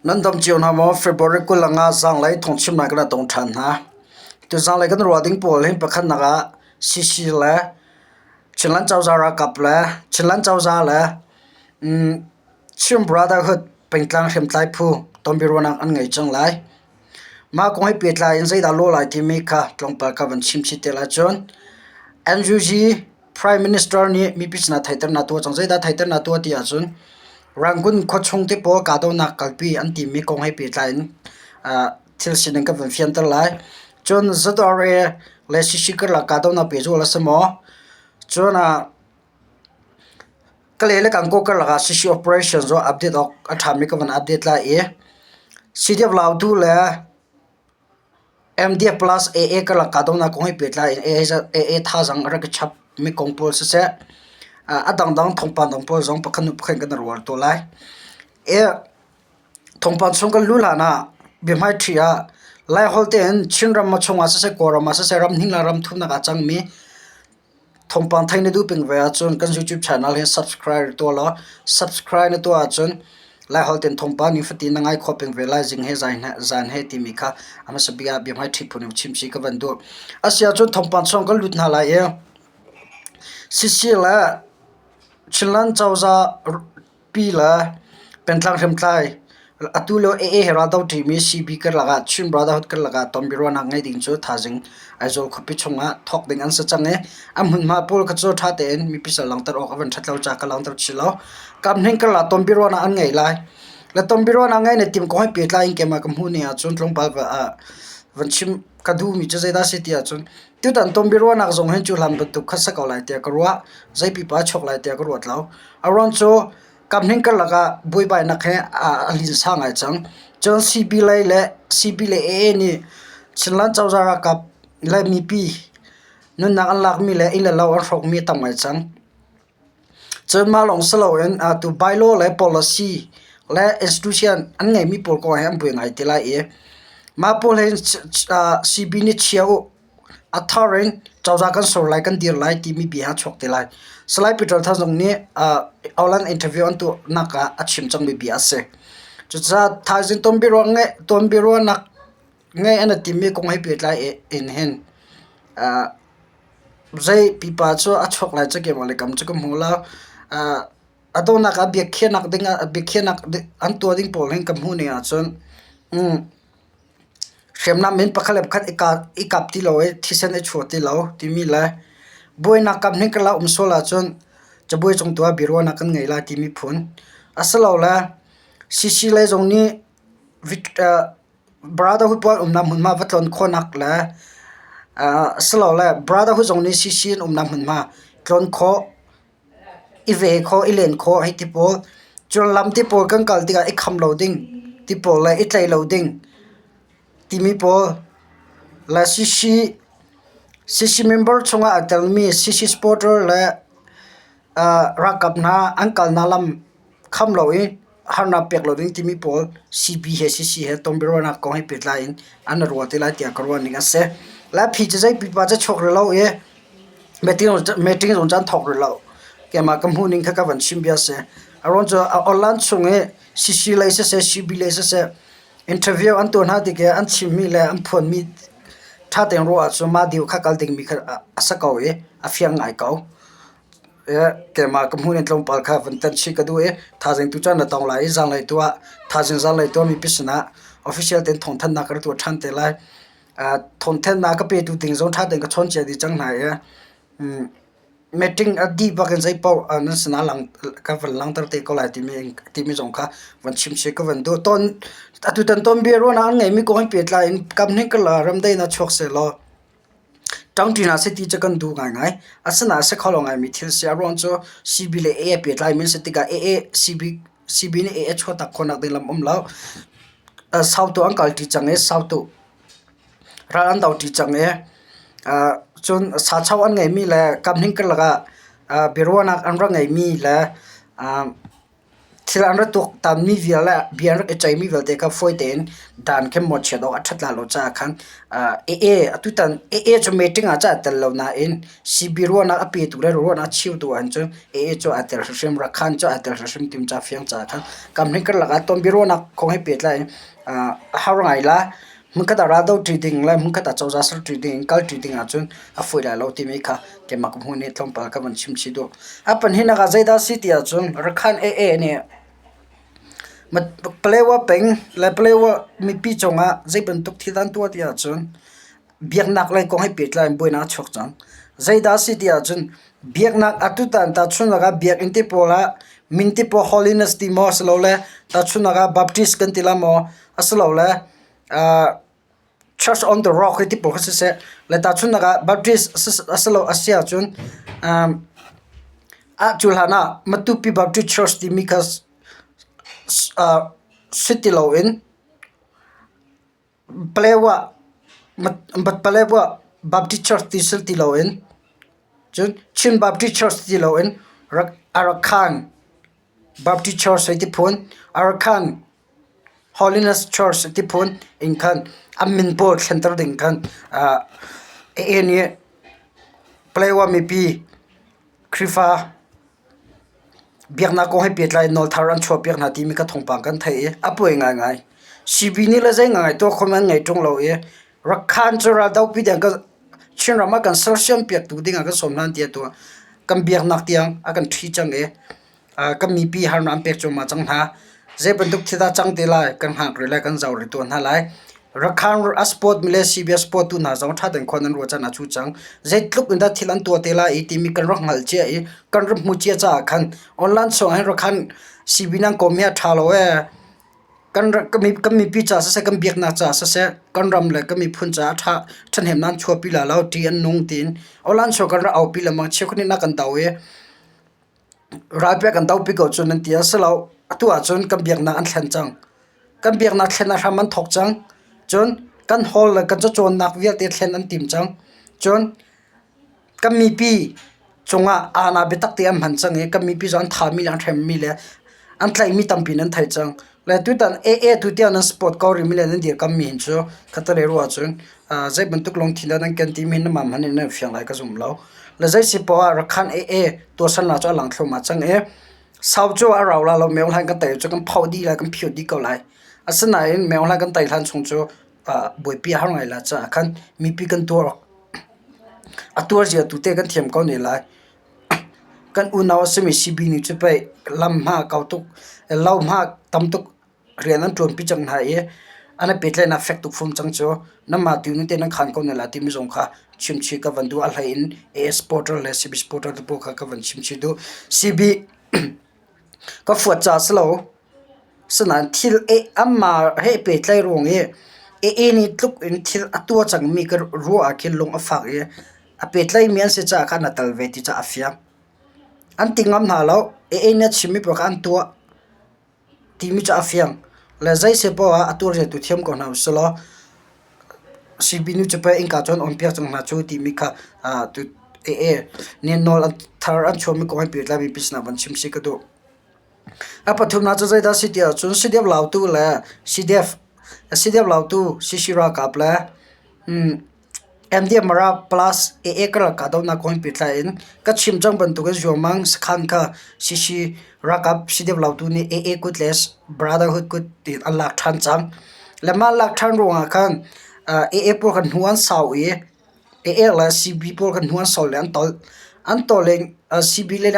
Nan dam cio hna maw? February 25 zaanglei thawngchimnak kan tong ṭhan hna. Tu zaanglei kan ruah ding pawl hi pakhatnak ah CC le Chinland cozah ralkap le Chinland cozah le Chin Brotherhood pengtlang hriamtlai phu tonbiaruahnak an ngei cang lai. Mah kong he pehtlai in zeidah lawh lai timi kha tlawmpal ka van chim chih te lai. Cun NUG Prime Minister nih mipi sinah theihternak tuah cang. Zeidah theihternak tuah ti ahcun Rangoon khuachung te pawl kahdohnak kalpi an timi kong he pehtlai in thil sining ka van fianter lai. Cun ZRA le CC karlak kahdohnak pehzulh a si maw? Cun Kalay le Gangaw karlak ah CC operation zong update awk a ṭhami ka van update lai i CDF Lautu le MDF plus AA karlak kahdohnak kong he pehtlai in AA thazaang a rak i chap mi kong pawl siseh, a dangdang thawngpang dang pawl zong pakhat hnu pakhat in kan i rual te lai. Thawngpang chung kan luh hlan ah biahmaiṭhi ah Laiholh tein Chinram chungah siseh, Kawlram ah siseh, ramhnih le ramthumnak ah a cangmi Thawngpang theih na duh peng ve ahcun kan YouTube channel hi subscribe tuah law subscribe na tuah ahcun Laiholh tein thawngpang nifatin na ngai khawh peng ve lai. Zing he zan he timi kha a hmasa bik ah biahmaiṭhi phun in chimchih ka van duh. A si ahcun thawngpang chung kan lut hna lai i CC le Chinland cozah Pi le pengtlang hriamtlai atu lio AA he raldo ṭimi CB karlak ah Chin Brotherhood karlak ah tonbiaruahnak ngeih ding cu thaizing Aizawl khuapi chungah thawk ding an si cang i a hmunhma pawl kha cu ṭha tein mipi sal langhter awk a van ṭhat lo caah ka langhter chih lo. Kamhning karlak tonbiaruahnak an ngei lai. Le tonbiaruahnak ngeih na tim kong he pehtlai in keimah ka hmuh ning ahcun tlawmpal van chim ka duhmi cu zeidah a si ti ahcun tutan tonbiaruahnak zong hin cu hlan bantuk kha si ko lai tiah ka ruah. Zei pipa a chuak lai tiah ka ruat lo. A ruang cu kamhning karlak ah buaibainak he a linsa ngai cang. Cun CB lei le CB le AA nih Chinland cozah ralkap le mipi nunnak an lakmi le inn le lo an hrawkmi a tam ngai cang. Cun mah lawng si loin atu bylaw le policy le institution an ngeimi pawl kong he an buai ngai te lai i mah pawl hi CB nih chia u A thar in cozah kan sur lai, kan dir lai timi bia a chuak te lai. Salai Peter Thang zong nih online interview an tuahnak ah a chim cangmi bia a si. Cucaah thaizing tonbiaruahnak ngeih an i timmi kong he pehtlai in hin zei pipa cu a chuak lai cu keimah le kam cu ka hmu lo. A donghnak ah biakhiahnak ding ah biakhiahnak an tuah ding pawl hin ka hmuh ning ahcun Hriamnam in pakhat le pakhat i kap ti lo i thisen i chuah ti lo timi le buainak kam hnik la um sual ahcun cabuai cung tu ah biaruahnak kan ngei lai timi phun. Asilole CC lei zong nih Brotherhood pawl umnak hmunhma va tlawn khawhnak le asilole Brotherhood zong nih CC an umnak hmunhma tlawn khawh I ve khawh, i len khawh hei ti pawl. Cun lam ti pawl kan kal tikah i kham lo ding ti pawl le i tlaih lo ding timi pawl le CC CC member chungah aa telmi CC supporter le ralkap hna an kalnak lam kham lo i harnak pek lo ding timi pawl CB he CC he tonbiaruahnak kong he pehtlai in an i ruah te lai tiah ka ruah ning a si. Le phi cu zei pipa cu chuak rih lo i meeting zong caan thawk rih lo. Keimah ka hmuh ning kha ka van chim bia a si. A ruang cu online chung i CC lei siseh CB lei siseh interview an tuah hna tik i an chimmi le an phuanmi ṭha tein ruah ahcun mah deu kha kal dingmi kha a si ko i a fiang ngai ko. Keimah ka hmuh ning tlawmpal kha van tan chih ka duh i thaizing tu caan na tong lai i zanlei tu ah thaizing zanlei tu ah mipi sinah official tein thawngthanhnak ka rak tuah ṭhan te lai. Thawngthanhnak ka petu ding zong ṭha tein ka chawn cia dih cang hna i meeting a dih bak in zeipaoh nan sinah ka van langhter te ko lai timi zong kha van chim chih ka van duh. Tawn atutan tawnbiaruahnak an ngeimi kong he pehtlai in kamhnih karlak ah remdaihnak chuak sehlaw Ṭangṭi hna seh ti cu kan duh ngaingai. Asinain a si kho lo ngaimi thil si. A ruang cu CB le AA pehtlaimi an si tikah AA CB, CB nih AA chuahtak khawhnak ding lam um lo. Sautu an kalṭi cang i sautu ral an doṭi cang i cun sacho an ngeimi le kamhning karlak ah biaruahnak an rak ngeimi le. Thil an rak tuaktanmi vial le bia an rak i ceihmi vialte kha fawi tein dan khin mawhchiat awk a ṭhat lai lo caah khan AA atutan AA cu meeting ah cun aa tel lo nain CB ruahnak a petu le ruahnak a chimtu ahhin cun AA cu aa tel hrimhrim, Rakhan cu aa tel hrimhrim timi ca fiang caah khan kamhring karlak ah tonbiaruahnak kong he pehtlai in a har ngai lai. Hmunkhat ah raldoṭi ding le hmunkhat ah cozah serṭi ding in kalṭi ding ahcun a fawi lai lo timi kha keimah ka hmuh nih tlawmpal ka van chim chih duh. A pahnihnak ah zeidah a si ti ahcun Rakhan AA nih Palewa peng le Palewa mipi cungah zei bantuk thil dah an tuah ti ahcun biaknak lei kong he pehtlai in buainak a chuak cang. Zeidah a si ti ahcun biaknak atutan tahchunhnak ah biakinn te pawl ah min te pawl holiness ti maw silole tahchunhnak ah Baptist kan ti la maw asilole Church on the Rock hi ti pawl kha siseh le tahchunhnak ah Baptist a si lo a si ahcun ah cu hlan ah Matupi Baptist Church timi kha si ti loin Palewa Palewa Baptist Church ti si ti loin cun Chin Baptist Church ti loin Arakan Baptist Church hei ti phun Arakan Holiness Church ti phun in khan an min pawl thlenter ding khan AA nih Palewa mipi Khrihfa biaknak kong he pehtlai in nawlthar an chuahpiak hna timi kha thawngpang kan theih i a puai ngaingai. CB nih le zei ngaingai tuah khawm an ngei ṭung lo i Rakhan cu raldopi tiang kan Chinram ah kan sersiampiaktu ding ah kan sawm hna tiah tuah kan biaknak tiang a kan ṭhi cang i kan mipi harnak an pek cuahmah cang hna. Zei bantuk thil dah cang te lai kan hngak rih lai kan zoh rih tuah hna lai. Rakhan a support mi le CB a support tu hna zong ṭha tein khua nan ruah caan a cu cang. Zeitluk in dah thil an tuah te lai i timi kan rak hngalh cia i kan rak hmuh cia caah khan online chung ah hin Rakhan CB nan kawm hi a ṭha lo ee. Kan kan mipi caah siseh kan biaknak caah siseh kan ram le kan miphun caah ṭha ṭhahnem nan chuahpi la lo ṭih an nung tiin online chung kan rak aupi lengmang cheukhat nih na kan do i Ralpek an dopi ko cu nan ti a si lo. Atu ahcun kan biaknak an thlen cang. Kan biaknak thlen a hram an thawk cang. Cun kan hall le kan cacawnnak vialte thlen an tim cang. Cun kan mipi cungah aana biatak te an hman cang i kan mipi zong an thami le an hremmi le an tlaihmi tampi nan thei cang. Le tutan AA tu tiang nan support ko rihmi le nan dirkammi hin cu khatalei ruah ahcun zei bantuk lungthin dah nan ken timi hi namah hmanh in nan fiang lai ka zum lo. Le zei si poah ah Rakhan AA tuahsernak cu a lang thluahmah cang i sau cu a rau la lo meo hlan kan tei cu kan phoh dih lai kan phio dih ko lai. Asinain meo hlan kan tei hlan chung cu buaipi a har ngai la caah khan mipi kan tuar a tuar zia tu te kan thiam ko ne lai. Kan unau a simi CB nih cu pei lam hma kau tuk lo hma tam tuk rian an ṭuanpi cang hna i an i pehtlaihnak fek tuk fum cang cu nanmah tu nih teh nan khaan ko ne lai timi zong kha chimchih ka van duh. A hlei in AS Porter le CB Porter te pawl kha ka van chimchih duh. CB ka fuat caah si lo. Sinain thil anmah he pehtlaih ruang i AA nih tluk in thil a tuah cangmi ka ruah ah khin lung a fak i a pehtlaihmi an si caah khan a tal ve ti caah a fiang. An ti ngam hna lo. AA nih a chimmi paoh kha an tuah timi cu a fiang. Le zei si paoh ah a tuarziatu thiam ko hna usih law CB nu cu pei innka cu an on piak cang hna cu timi kha AA nih nawl thar an chuahmi kong he pehtlaimi sinah van chim si ka duh. A pathumnak cu zeidah a si ti ahcun CDF Lautu le CDF CDF Lautu CC ralkap le MDF Mara plus AA karlak kahdohnak kong he pehtlai in ka chim cang bantukin Zuangmang sakhan kha CC ralkap CDF Lautu nih AA kut le Brotherhood kut tiin an lak ṭhan cang. Le mah lak ṭhan ruangah khan AA pawl kha hnu an sau i AA le CB pawl kha hnu an sol le an tolh. An tolh i CB le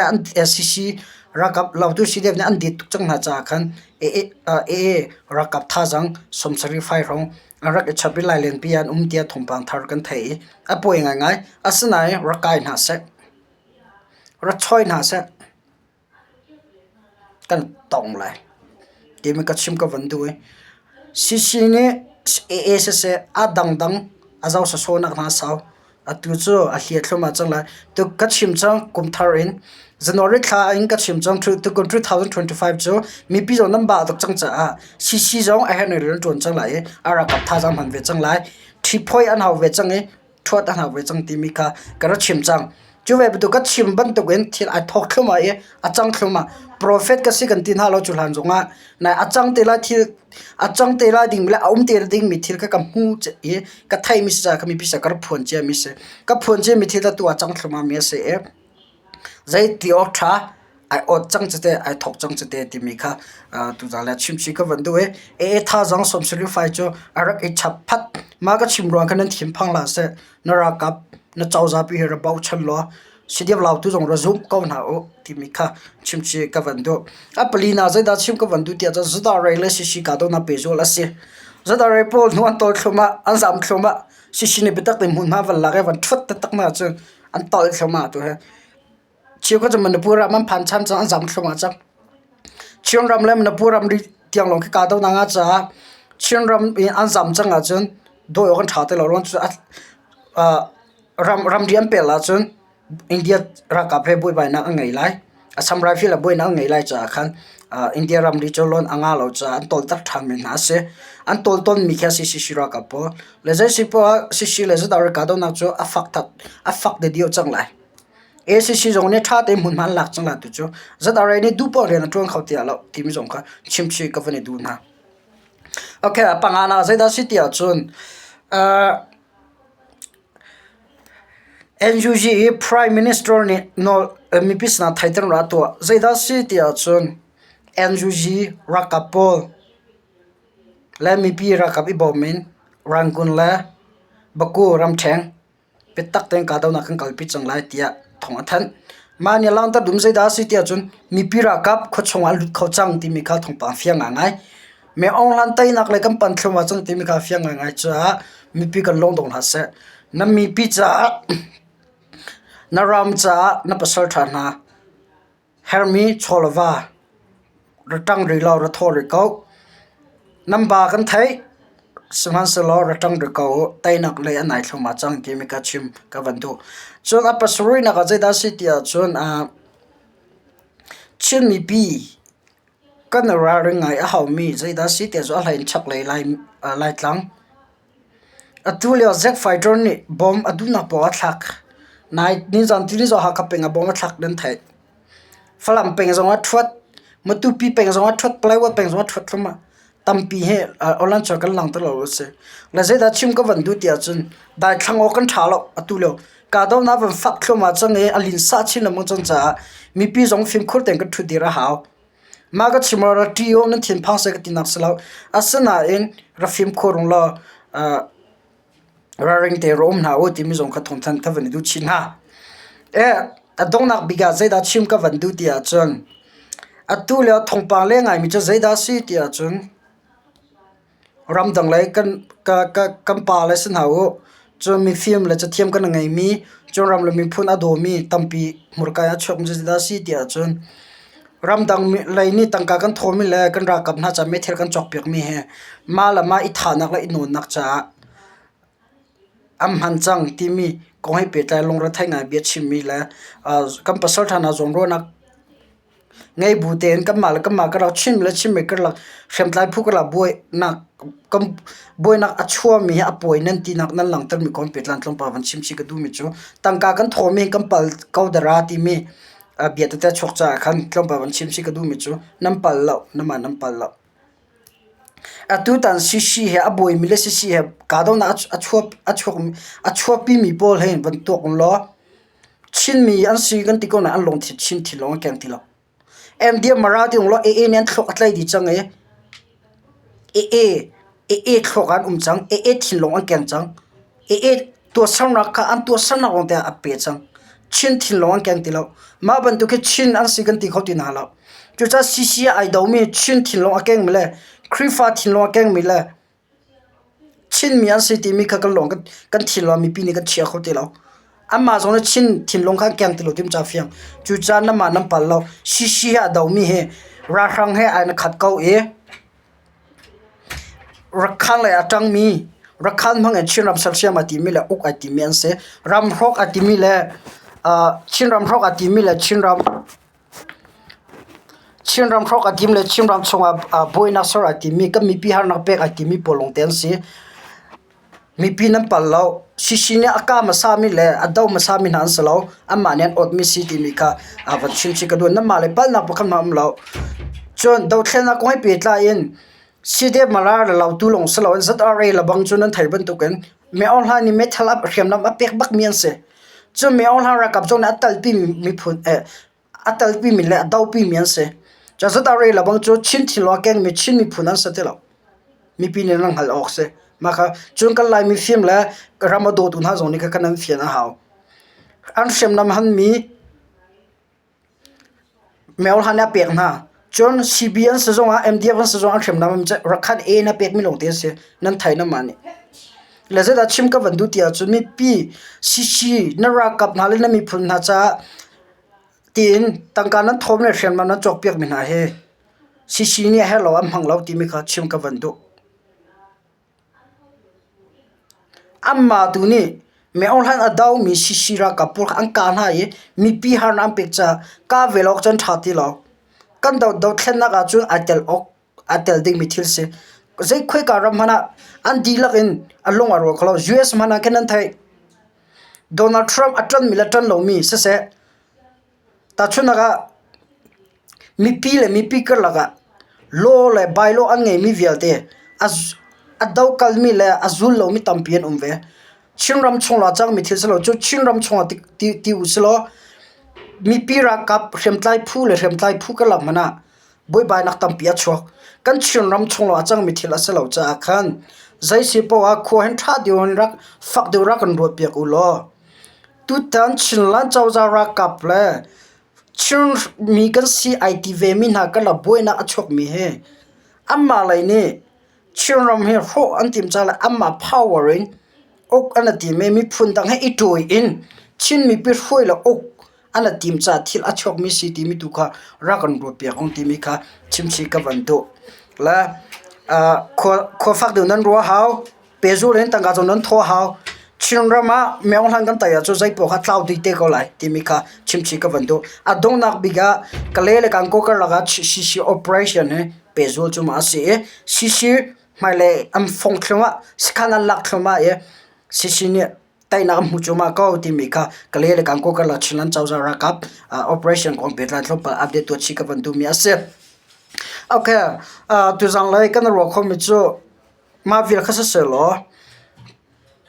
CC ralkap lautu CDF nih an dit tuk cang hna caah khan AA ralkap thazaang 70 fai hrawng an rak i chap i Lailenpi ah an um tiah thawngpang thar kan theih i a pawi ngaingai. Asinain rak kai hna seh, rak choi hna seh. Kan tong lai timi ka chim ka van duh i CC nih AA siseh a dangdang a zoh sawsawhnak hna a sau. Atu cu a hliah thluahmah cang lai. Tuk ka chim cang kum thar in January thla in ka chim cang tukum 2025 cu mipi zong nan bah tuk cang caah CC zong a herh rian ṭuan cang lai i a ralkap thazaang hman ve cang lai. Ṭhiphoi an hau ve cang i ṭhuat an hau ve cang timi kha ka rak chim cang. Cu ve bantuk ka chim bantukin thil ai thawk thluahmah i a cang thluahmah. Profet ka si kan ti hna lo cu hlan zongah nai a cang te lai thil a cang te lai ding le a um te dingmi thil kha ka hmu i ka theihmi si caah ka mipi sin ah ka rak phuan ciami a si. Ka phuan ciami thil atu ah a cang thluahmahmi a si i zei ti awk ṭha ai awt cang cite ai thawk cang cite timi kha tuzaan le chimchih ka van duh i AA thazaang 75 cu a rak i chap phat. Mah ka chim ruang khan nan thinphang hlah seh. Na ralkap na cozah pi hi ra bochan law CDF lautu zong ra zum ko hna u timi kha chimchih ka van duh. A palina zeidah chim ka van duh tiah cun Zudarei le Sisi kahdohnak pehzulh a si. Zudarei pawl hnu an tawl thluahmah, an zam thluahmah. Sisi nih biatak tein hmunhma van lak i van ṭhuat taktak hna cu an tolh thluahmah tu hi. Cheukhat cu Manipur ah an phan ṭhan cang, an zam thluahmah cang. Chinram le Manipur ramri tiang lawng khi kahdohnak a ngah caah Chinram i an zam cang ahcun dawi awk an ṭha ti lo. Ramri an pel ahcun India ralkap he buaibainak an ngei lai. Assam Rifle he buainak an ngei lai caah khan India ramri cu loan a ngah lo caah an tawltak ṭhanmi hna a si. An tawl tawnmi khi a si CC ralkap pawl. Le zei si poah ah CC le Zudar kahdohnak cu a fak a fak deuh cang lai. ACC zong nih ṭha tein hmunhma an lak cang lai tu cu ZRA nih duh poah rian a ṭuan kho ti lo timi zong kha chimchih ka van i duh hna. Okay, a panga ah zeidah si ti ahcun uh, NUG i Prime Minister nih nawl mipi sinah theihter a tuah. Zeidah si ti ahcun NUG ralkap pawl le mipi ralkap i bawm in Rangoon le Baku ramṭheng biatak tein kahdohnak kan kalpi cang lai tiah thawng a thanh. Mah nih a langhter duhmi zeidah a si tiah cun mipi ralkap khuachung ah an lut kho cang timi kha thawngpang fiang ngaingai. Me Aung Hlaing teinak lei kan pan thluahmah cang timi kha fiang ngaingai caah mipi kan lungdong hlah seh. Na mipi caah na ram caah na pasal ṭha hna Herhmi chaw le va ra ṭang rih law ra thaw rih ko. Nan ba kan theih, sihmanhsehlaw ra ṭang rih ko u. Teinak lei a nai thluahmah cang timi ka chim ka van duh. Cun a pasarihnak ah zeidah a si ti ahcun Chin mipi kan i ralring ngai a haumi zeidah a si ti ahcun a hlei in chaklei Laitlang. Atu lio Zack Fighter nih bom a duhnak paoh a thlak. Nai nizan tili zong Hakha peng ah bom a thlak nan theih. Falam peng zong ah ṭhuat, Matupi peng zong ah ṭhuat, Paletwa peng zong ah ṭhuat thluahmah. Tampi hi online kan langhter lo a si. Le zeidah chim ka van duh ti ahcun daithlang awk kan ṭha lo atu lio. Kahdohnak van fak thluahmah cang i a linsa chin lengmang cang caah mipi zong fimkhur tein kan ṭhutdir a hau. Mah ka chim ah ra ṭih u, nan thinphang seh ka tinak si lo. Asinain ra fimkhur ung law ralring te ra um hna u timi zong kha thawngthanh ka van i duh chin hna. A donghnak bik ah zeidah chim ka van duh ti ahcun atu lio thawngpang le ngaimi cu zeidah a si ti ahcun Ramdang lei kan pa le si hna u. Cun mifim le cathiam kan ngeimi, cun ram le miphun a dawmi tampi hmurka in a chuakmi cu zeidah a si ti ahcun ramdang lei nih tangka kan thawmi le kan ralkap hna caah meithal kan cawkpiakmi hi mah le mah i thahnak le i nawnnak caah an hman cang timi kong he pehtlai lungretheih ngai bia chimmi le kan pasalṭha hna zawnruahnak Ngei bu tein kanmah le kanmah ka rak chim le chimmi karlak hriamtlai phu karlak buainak kan buainak a chuahmi hi a pawi nan tinak nan langhtermi kong pehtlai tlawmpal van chim chih ka duhmi cu tangka kan thawmi hi kan pal ko dara timi bia tete a chuak caah khan tlawmpal van chim chih ka duhmi cu nan pal lo namah nan pal lo. Atutan CC he a buaimi le CC he kahdohnak a chuahpimi pawl hi van tuak ulaw Chinmi an si kan ti ko nain an lungthin Chin thinlung an keng ti lo. MDM Mara ti ulaw AA nih an thluak a tlai dih cang i AA AA thluak ah an um cang. AA thinlung an keng cang. AA tuahsernak kha an tuahsernak lawng te ah a pe cang. Chin thinlung an keng ti lo. Mah bantuk hi Chin an si kan ti kho ti hna lo. Cucaah CC ah ai domi Chin thinlung a kengmi le Khrihfa thinlung a kengmi le Chinmi an si timi kha kan lawng kan thinlung ah mipi nih kan chia kho ti lo. Anmah zong nih Chin thinlung kha an keng ti lo tim ca fiang. Cucaah nanmah nan pal lo. CC he a domi hi ralhrang he ai na khat ko i Rakhan lei a ṭangmi Rakhan hmang in Chinram sersiam ai timi le uk ai timi an si. Ram hrawk ai timi le Chinram hrawk ai timi le Chinram Chinram hrawk ai tim le Chinram chungah buainak ser ai timi kan mipi harnak pek ai timi pawl lawngte an si. Mipi nan pal lo. CC nih a kah hmasami le a do hmasami hna an si lo. Anmah nih an awtmi si timi kha van chim chih ka duh. Nanmah le palhnak pakhat hmanh a um lo. Cun dothlennak kong he pehtlai in CDF Mara le Lautu lawng si loin ZRA lebang cu nan theih bantukin Min Aung Hlaing nih meithal hriamnam a pek bakmi an si. Cun Min Aung Hlaing ralkap zong nih a talpimi miphun a talpimi le a dopimi an si. Cun ZRA lebang cu Chin thil a kengmi Chin miphun an si ti lo. Mipi nih nan hngalh awk si. Mah kha cun kan Laimi fim le ram a dawtu hna zong nih kha kan an fian a hau. An hriamnam hanmi Myohlan a pek hna. Cun CB an si zongah MDF an si zongah an hriamnam rakhan A na pekmi lawngte an si. Nan thei na mah nih. Le zeidah chim ka van duh ti ahcun mipi CC na ralkap hna le na miphun hna caah tiin tangka nan thawm le hriamnam nan cawkpiakmi hna hi CC nih a herh lo an hmang lo timi kha chim ka van duh. Anmah tu nih miohlan a domi CC ralkap pawl kha an kah hna i mipi harnak an pek caah kah ve lo awk cun ṭha ti lo. Kan dothlennak ahcun ai tel awk ai tel dingmi thil si. Zei khoika ram hmanh ah an dihlak in a lung a rual kho lo. US hmanh ah khin nan theih. Donald Trump a ṭanmi le ṭan lomi siseh Tahchunhnak ah mipi le mipi karlak ah law le bylaw an ngeimi vialte a dokalmi le a zul lomi tampi an um ve. Chinram chung ah cangmi thil si lo cu Chinram chung ah ti u silaw mipi ralkap hriamtlai phu le hriamtlai phu karlak hmanh ah buaibainak tampi a chuak. Kan Chinram chung lawng ah cangmi thil a si lo caah khan zei si paoh ah khua hin ṭha deuh in rak fak deuh rak kan ruatpiak u law Tutan Chinland cozah ralkap le Chinmi kan si ai ti vemi hna karlak buainak a chuakmi hi anmah lei nih Chinram hi hrawh an timh caah le anmah power in uk an i tim i miphun dang he i ṭawi in Chin mipi hruai le uk an i tim caah thil a chuakmi si timi tu kha rak kan ruahpiak ung timi kha chimchih ka van duh. Le khua fak deuh nan ruah hau. Pehzul in tangka cu nan thawh a hau. Chinram ah myohlan kan tai ahcun zeipaoh kha tlau dih te ko lai timi kha chimchih ka van duh. A donghnak bik ah Kalay le Kankaw karlak ah CC operation hi pehzul cu ma a si i CC hmailei an fong thluahmah, sakhan an lak thluahmah i CC nih teinak an hmu cuahmah ko timi kha Kalay le Kankaw karlak Chinland cozah ralkap operation kong pehtlai tlawmpal update tuah chih ka van duhmi a si. Okay, tuzang lei kan ruah khomi cu Mah vial kha sisehlaw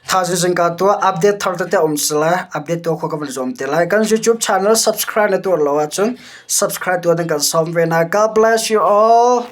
thaizing zingka tuah update thar tete a um si lai. Update tuah khawh ka van zuam te lai. Kan YouTube channel subscribe na tuah lo ahcun subscribe tuah ding kan sawm ve hna. God bless you all.